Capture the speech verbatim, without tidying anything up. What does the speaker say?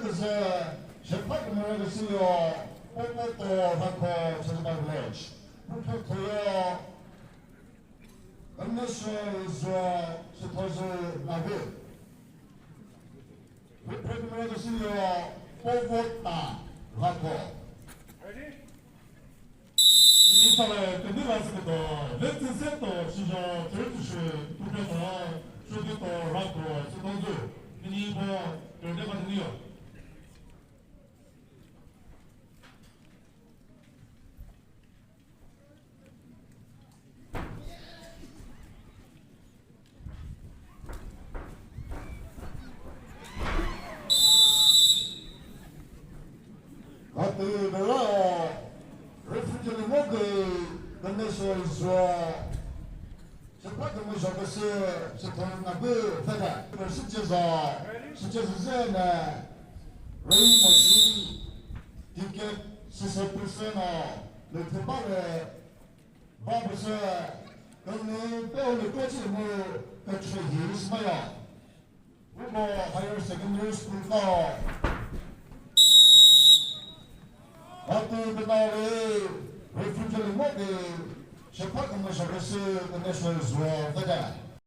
Kazü, Shepherd Murray Senior, Popo to Rako, Chazaba Village. Muthu Koyo, Ganesh Zua, Sithozu Navu. Referee Senior, Popo ta Rako. Ini pale kemi la sekuto, let's set to, sijo, thirty three, Popo ta, Sithozu Navu. Ini po, thirty three. Ati bela refugee limoke, Ganesh Zua. Shepherd Murray Senior, Sithozu Navu, feda. Sithozu, Sithozu Zene, Ray Moshi, ticket six percent, le tepare, ba percent, kami pe ole kochi mu, kachi hi ismaya. Umo Higher Secondary School ka. Ati benari, refugee limoke, Shepherd Murray Senior, Ganesh Zua, feda.